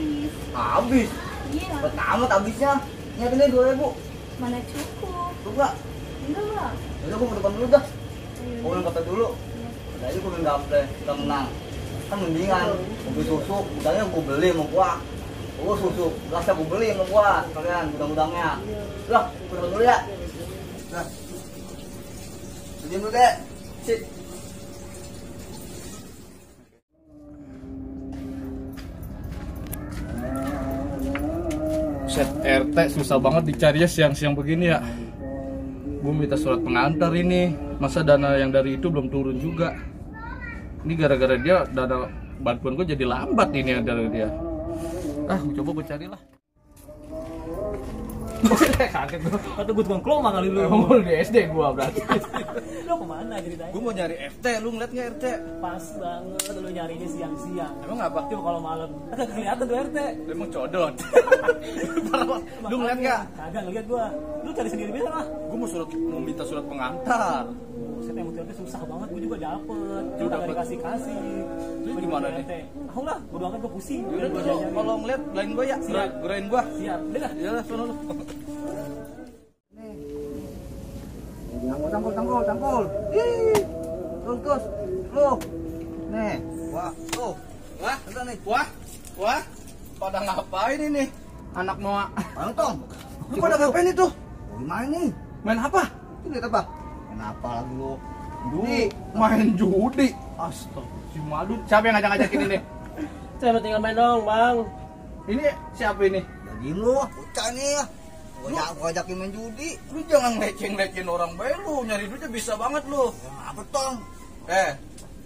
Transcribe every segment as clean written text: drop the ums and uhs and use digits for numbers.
habis. Habis? Iya. Pertama habisnya. Nyiapinnya 2.000. Mana cukup? Enggak. Enggak lah. Udah gue mau depan dulu dah. Gue main kata dulu. Tadi gue main gaple, kita menang. Kan mendingan, mobil susu, gudangnya gue beli sama gua. Gue susu, gelasnya gue beli sama gua. Kalian gudang-gudangnya. Lah, gue depan dulu ya. Nah. Diam dulu deh. Sit. Set RT susah banget dicarinya siang-siang begini ya. Gue minta surat pengantar ini, masa dana yang dari itu belum turun juga. Ini gara-gara dia dana bantuan gue jadi lambat ini dari dia. Coba gue carilah. Kaget gue, kata gue tukang keloma kali lu. Emang di SD gue berarti. Lu kemana ceritanya? Gue mau nyari RT, lu ngeliat nggak RT? Pas banget lu nyarinya siang-siang. Emang apa? Coba kalau malam, kagak kelihatan tuh RT. Emang codot. Lu ngeliat nggak? Kagak ngeliat gua. Lu cari sendiri bisa lah. Gue mau minta surat pengantar. Buset, yang mutilnya susah banget, gue juga dapet. Lu Cuma dapet? gak dikasih. Lu gimana nih? Tahu lah, bodo amat gue pusing. Yaudah Gua tuh, jajarin. kalau ngeliat lain gue ya, Siap. gerain gue. Siap, udah dah. Iyalah, sono lu. Tangkul. Ih. Terus. Lu. Nih. Wah, tuh. Wah, Udah nih. wah, pada ngapain ini? Anak Noah. Bang Tong. Lu pada ngapain itu? Main nih. Main apa? Itu lihat apa? Kenapa lagi lu? Main judi. Astaga, si Madun. Siapa yang ngajak-ngajakin ini? Saya tinggal main dong, Bang. Ini siapa ini? Jadi lu, bocah nih ya. Gua ajakin main judi. Lu jangan leceng-leceng orang baik lu, nyari duitnya bisa banget lu. Apa Tong?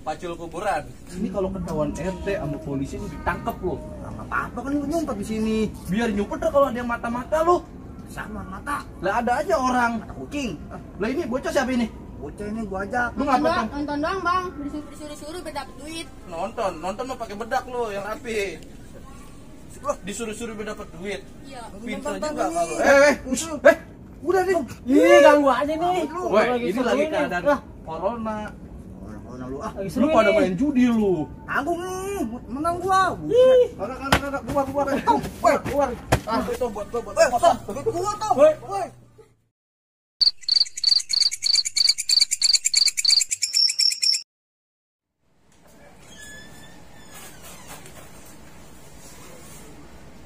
Pacul kuburan. Ini kalau ketahuan RT sama polisi lu ditangkap lu. Enggak apa-apa kan gua nyumpet di sini. Biar nyumpet dah kalau ada yang mata-mata lu. Sama mata. Lah ada aja orang. Mata kucing. Lah ini bocah siapa ini? Bocah ini gua ajak. Lu ngapa tuh? Nonton doang bang, disuruh-suruh biar dapet duit. Nonton mah pakai bedak lu yang rapi. Disuruh-suruh biar dapat duit. Iya. Pintar juga kalau. Udah nih. Ih, ganggu aja nih. Woi, ini lagi keadaan corona. Orang lu Lagi Lu seru pada nih. main judi lu. Tanggung nih, menang gua. Kagak, keluar. Itu buat gua. Gua Tong. Woi.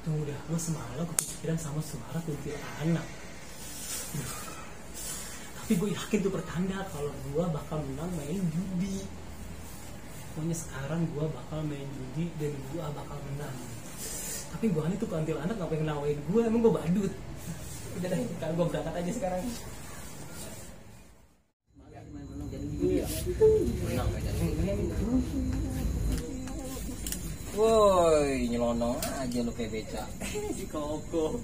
Tunggu dah, gue semalam kepikiran sama suara kuntilanak. Tapi gue yakin tuh pertanda kalau gue bakal menang main judi. Pokoknya sekarang gue bakal main judi dan gue bakal menang. Tapi gue tuh kuntilanak gak pengen nawain gue, emang gue badut. Udah deh, sekarang gue berangkat aja sekarang. Woi, nyelonong aja lu kayak beca. Si Koko.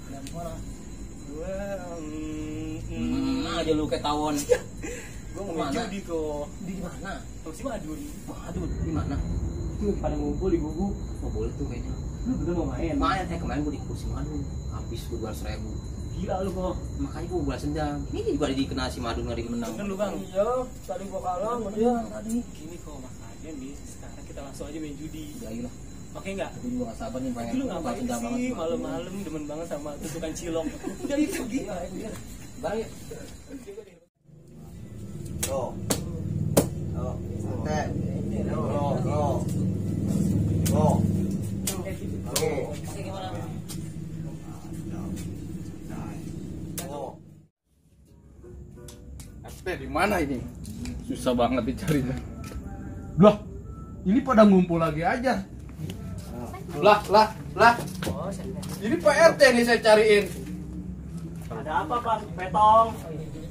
Aja lu kayak tawon. Gue mau main judi kok. Di mana? Sama si Madun. Waduh, di mana? Tuh pada ngumpul di gubuk. Oh, boleh tuh kayaknya. Lu bener mau main? Main kemarin gue dikasih Madun. Habis gue 200.000. Gila lu kok. Makanya gue balas dendam. Ini juga dikena si Madun nggak menang. Kan lu bang. Iya, tadi gua kalah sama dia tadi. Gini kok makanya nih sekarang kita langsung aja main judi. Ya iyalah. Oke nggak? Gue juga gak sabar nih pengen. Lu ngapain balas dendam sih banget. malam-malam demen banget sama tusukan cilok? Udah itu gila. Baik. Tuh. Tuh, santai. Tuh. RT di mana ini? Susah banget dicarinya. Lah, ini pada ngumpul lagi aja. Lah. Ini Pak RT nih saya cariin. Ada apa Pak Petong?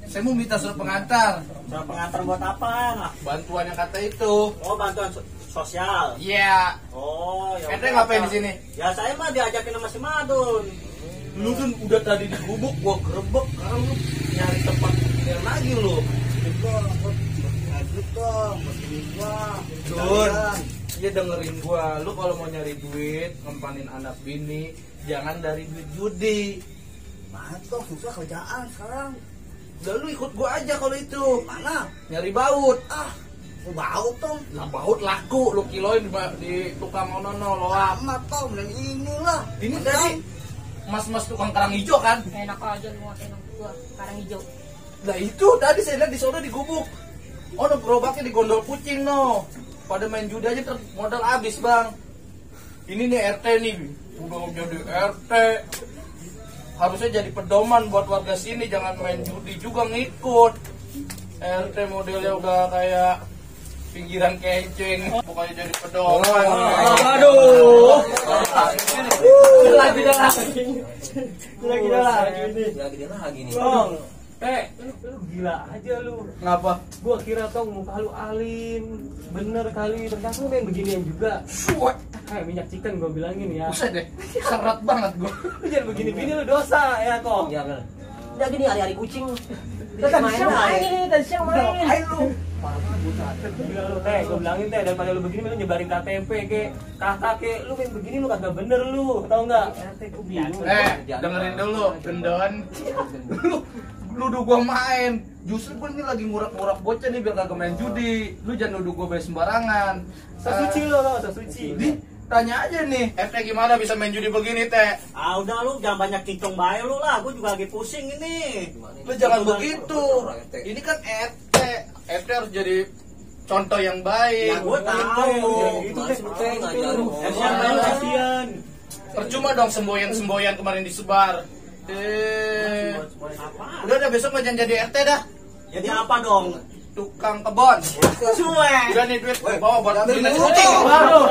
Saya mau minta surat pengantar. Surat pengantar buat apa? Bantuan yang kata itu. Oh bantuan sosial. Iya. Oh ya. RT ngapain di sini? Ya saya mah diajakin sama si Madun. Lu kan udah tadi di gubuk gua gerebek, sekarang lu nyari tempat yang lagi lu. Dun, dia dengerin gua. Lu kalau mau nyari duit, ngempanin anak bini, jangan dari duit judi. Mana Tong, susah kerjaan sekarang. Udah lu ikut gua aja kalau itu. Mana? Nyari baut. Oh, baut tuh. Lah baut laku, lu kiloin di tukang ono loak. Amat tuh, mending inilah. Ini tadi mas-mas tukang karang hijau kan? Enak aja lu ngatain gua, karang hijau. Nah itu tadi saya lihat di sana di gubuk. Oh, no, gerobaknya di gondol kucing no. Pada main judi aja modal habis bang. Ini nih RT nih, udah jadi RT. Harusnya jadi pedoman buat warga sini, jangan main judi juga ngikut. RT modelnya udah kayak pinggiran kencing, pokoknya jadi pedoman. Aduh. Lagi dah. Lagi nih. Bang, lu gila aja lu. Ngapa? Gua kira tau muka lu alim, bener kali. Ternyata lu main beginian juga. Kayak minyak chicken gua bilangin ya. Buset deh, seret banget gua. Lu jangan begini-begini lu dosa ya kok. Ya bener. Udah gini hari-hari kucing. Tadi siang main, tadi siang main. Ayo lu. Gila lu gua bilangin daripada lu begini lu nyebarin KTP ke kakak ke lu main begini lu kagak bener lu, tau nggak? RT gua bingung. Dengerin dulu, gendon. Lu nuduh gua main. Justru gua ini lagi ngurak-ngurak bocah nih biar kagak main judi. Lu jangan nuduh gua main sembarangan. Sesuci lu tau, sesuci. Di tanya aja nih, RT gimana bisa main judi begini, Teh? Ah udah lu jangan banyak kincong bae lu lah, gua juga lagi pusing ini. Lu jangan begitu. Ini kan RT. RT harus jadi contoh yang baik. Ya gua tahu. Itu Mas, lu kayak ngajarin. Kasihan lu, kasihan. Percuma dong semboyan kemarin disebar. Udah besok nggak jangan jadi RT dah. Jadi apa dong? Tukang kebon. Cuek. Udah nih duit bawa buat beli nasi kucing. Waduh.